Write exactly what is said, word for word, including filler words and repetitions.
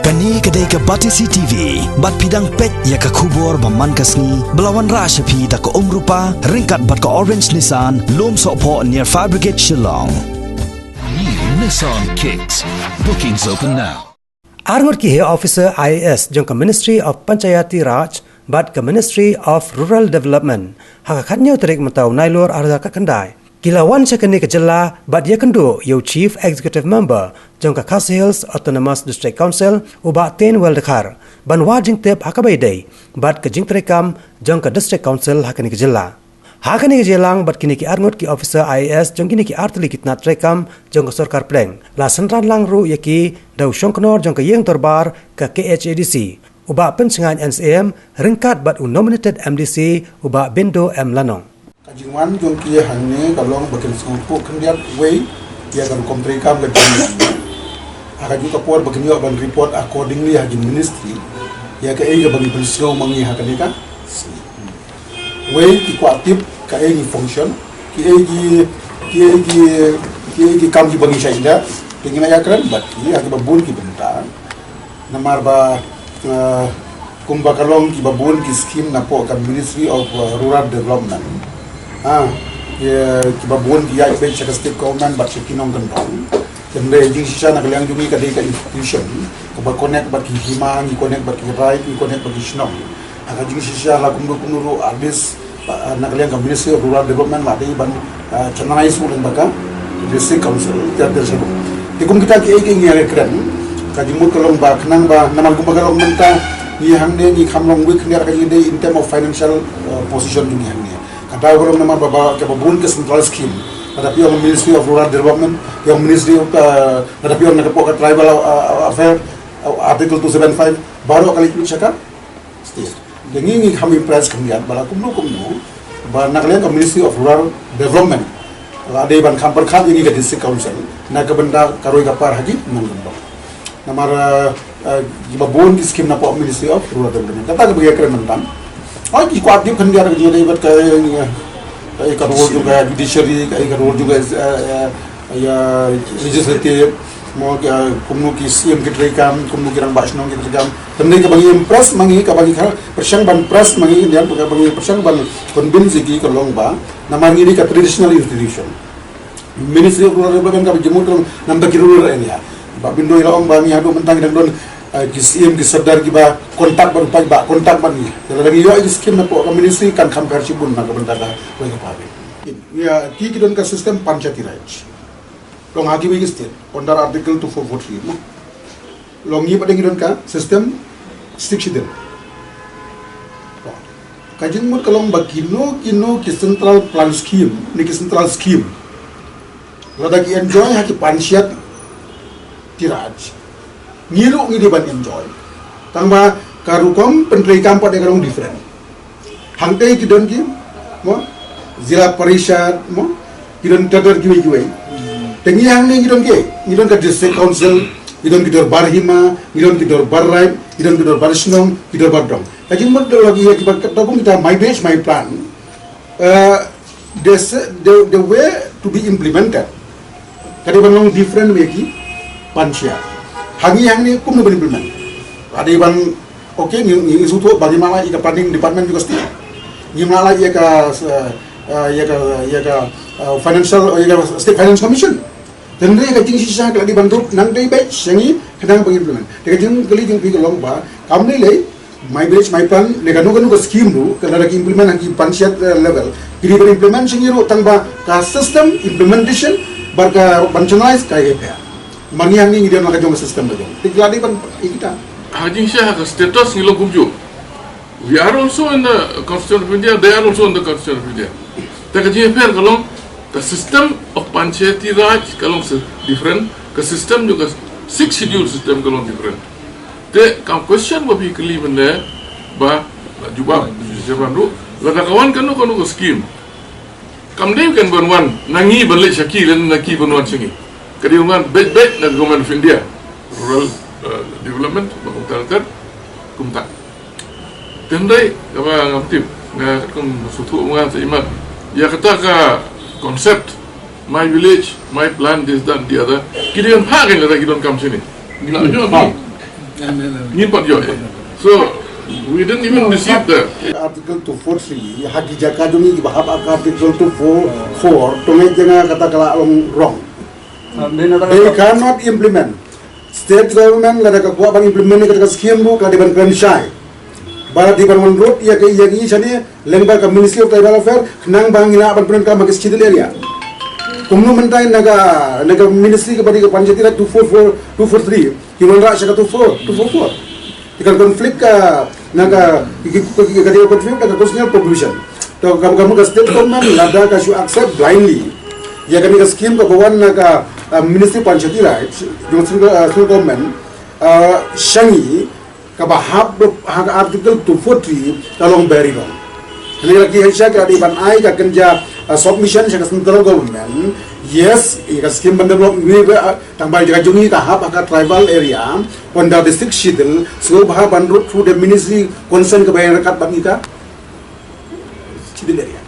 Kane ka dei ka Batesi T V, bad phi dang peit ïa ka khubor ba man ka sngi, ba la wanrah sha phi da ka Umrupa, ryngkat bad ka Orange Nissan, Lumsohphoh near Fire Brigade Shillong. New Nissan Kicks. Bookings open now. Arngut ki heh officer I A S jong ka Ministry of Panchayati Raj bad ka Ministry of Rural Development ha ka khatñiew tarik mynta u Nailur arhajar khatkhyndai ki la wan sha kane ka jylla bad ïakynduh ïa u Chief Executive Member jong ka Khasi Hills Autonomous District Council u Bah Teiñwell Dkhar ban wad jingtip ha kaba ïadei bad ka jingtreikam jong ka District Council ha kane ka jylla. Ha kane ka jingïalang bad kine ki arngut ki officer I A S jong kine ki artylli ki tnat treikam jong ka sorkar pdeng, la synran lang ruh ïa ki da u shongknor jong ka ïing dorbar ka K H A D C, u Bah Pynshngain N S A M, ryngkat bad u nominated M D C u Bah Bindo M Lanong. Ka jingwan jong ki hangne ka long ba kin sngewthuh khyndiat wei ïa ka rukom treikam ka jong ki. Ha kajuh ka por ba kin ïoh ban report accordingly ha ki ministry ïa kaei kaba ngi pynsngew ma ngi ha kane ka. Wei ki kwah tip kaei ngi function, kiei ki, kiei ki, kiei ki kam kiba ngi shait da, te ngi la ïakren bad ki ha kiba bun ki bynta. Namar ba, eh, kumba ka long kiba bun ki scheme napoh ka Ministry of, eh, Rural Development. Ah, ki, kiba bun ki ïaid beit sha ka state government bad sha ki nongkyndong. Hynrei jingshisha na ka liang jong ngi ka dei ka institution kaba connect bad ki hima, ngi connect bad ki raid, ngi connect bad ki shnong. Ha ka jingshisha la kumno kumno ruh at least, ah, na ka liang ka Ministry of Rural Development la dei ban, ah, channelize u lyngba ka District Council, ter ter sha ruh. Te kum kita kiei kiei ngi ïakren, ka jingmut ka long ba khnang ba namar kumba ka long mynta ngi hangne ngi kham long weak khyndiat ka jingdei in term of financial, ah, position jong ngi hangne. Ka daw ka long namar ba, ba, kaba bun ka central scheme. Lada phi ong Ministry of Rural Development, phi ong Ministry of, uh, lada phi ong na ka pok ka Tribal, uh, uh, Affair, uh, Article two seven five, baroh ka leit mih sha ka state. Te ngi ngi kham impress khyndiat ba la kumno kumno ba na ka liang ka Ministry of Rural Development la dei ban kham pyrkhat ïa ngi ka District Council na ka bynta ka roi ka par ha ki nongkyndong. Namar, eh, eh, kiba bun ki scheme napoh Ministry of Rural Development. Kata kaba ngi ïakren mynta. Hooid, ki kwah tip khyndiat ka jingïadei bad ka, eh, ka role jong ka judiciary, ka, ka role jong ka, eh, eh, ïa legislative, mo, eh, kumno ki scheme ki treikam, kumno ki rangbah shnong ki treikam. Hynrei kaba ngi impress ma ngi, kaba ngi pyrshang ban impress ma ngi, ïa kaba ngi pyrshang ban convince ki ka long ba namar ngi dei ka traditional institution. Ministry of Rural Development kaba jingmut ka long namar ki rural area. Bah Bindo i la ong ba ngi haduh mynta ngi dang don, eh, ki C M ki sordar kiba contact bad u paidbah, contact bad ngi. Lada ngi ïoh ki scheme napoh ka ministry kan kham pher shibun na ka bynta ka roi ka par. Ïa, ki ki don ka system Panchayati Raj. Long ha kiwei ki state under Article two four four three mo. Long ngi pat ngi don ka system Sixth Schedule. Ka jingmut ka long ba kino kino ki central plan scheme ne ki central scheme lada ki enjoy ha ki Panchayati Raj, ngi ruh ngi dei ban enjoy. Tangba ka rukom pyntreikam pat ka long different. Hangtei ki don ki, mo, Zila Parishad, mo, ki don ter ter kiwei kiwei. Te ngi hangne ngi don ki, ngi don ka District Council, ngi don ki dorbar hima, ngi don ki dorbar raid, ngi don ki dorbar shnong, ki dorbar dong. Ka jingmut ka long ïa kiba, kata kum kita my village my plan. Eh, the, the, the way to be implemented. Ka dei ban long different wei ki Panchayat. Hangne hangne kumno ban implement. Ka dei ban, okay, ngi, ngi sngewthuh ba ngim lah ïa ka planning department jong ka state. Ngim lah ïa ka, eh, eh, ïa ka, ïa ka, eh, financial, ïa ka State Finance Commission. Hynrei ka jingshisha ka la dei ban ruh nang dei beit sha ngi khnang ban implement. Te ka jingkylli jong phi ka long ba kam lei lei, My village my plan, ne kano kano ka scheme ruh, ka lada ki implement ha ki Panchayat, eh, level. Ki dei ban implement sha ngi ruh tang ba ka system implementation bad ka ban channelize ka ïa pher. Namar ngi hangne ngi don la ka jong ka system ka jong. Te ki la dei ban ïa kita. Ha jingshisha ha ka status ngi long kumjuh. We are also in the Constitution of India, they are also in the Constitution of India. Te ka jingïapher ka long, ka system of Panchayati Raj ka long different, ka system jong ka Sixth Schedule system ka long different. Te ka question ba phi kylli mynne ba la jubab, jubab ruh. Lada ka wan kano kano ka scheme, kam dei kan ban wan na ngi ban leit sha ki, lane na ki ban wan sha ngi. Ka dei ban wan beit beit na Government of India, Rural, eh, Development, ba kumta ter kumta. Te hynrei kaba ngam tip, nga katkum sngewthuh ma nga sa imat ïa kata ka concept, my village my plan, this, that, the other. Ki dei ban phah kein lada ki donkam shane. Ngi la ïoh. Ngin pat ïoh. So we didn't even receive the Article two four three, ha ki jaka jong ngi kiba hap ha ka Article two four four, to ngi jaka kata ka la long wrong. They cannot implement. State government lada ka kwah ban implement ïa kata ka scheme ruh ka dei ban kren shai. Ba dei ban wanrah ïa ka ïa ngi shane lyngba ka Ministry of Tribal Affairs, khnang ba ngin lah ban pyndonkam ha ki schedule area. Kumno mynta na ka, na ka ministry kaba dei ka Panchayati Raj two four four, two four three, ki wanrah sha ka two four, two four four. Ki kan conflict ka, na ka, ki, ki, ki, ki, ka dei conflict na ka constitutional provision. To ka, ka, ka state government lada ka shu accept blindly ïa kane ka scheme kaba wan na ka, ah, Ministry Panchayati Raj, jong central, ah, central government, ah, sha ngi, kaba hap ha ka Article two four three ka long very wrong. Kane ka ki ha sha ka dei ban ai ka kynja, ah, submission sha ka central government. Yes, ïa ka scheme ban develop ngi ba, ah, tang ba jaka jong ngi ka hap ha ka tribal area under district schedule, so ba ban route through the ministry concern kaba ïaryngkat bad ngi ka schedule area.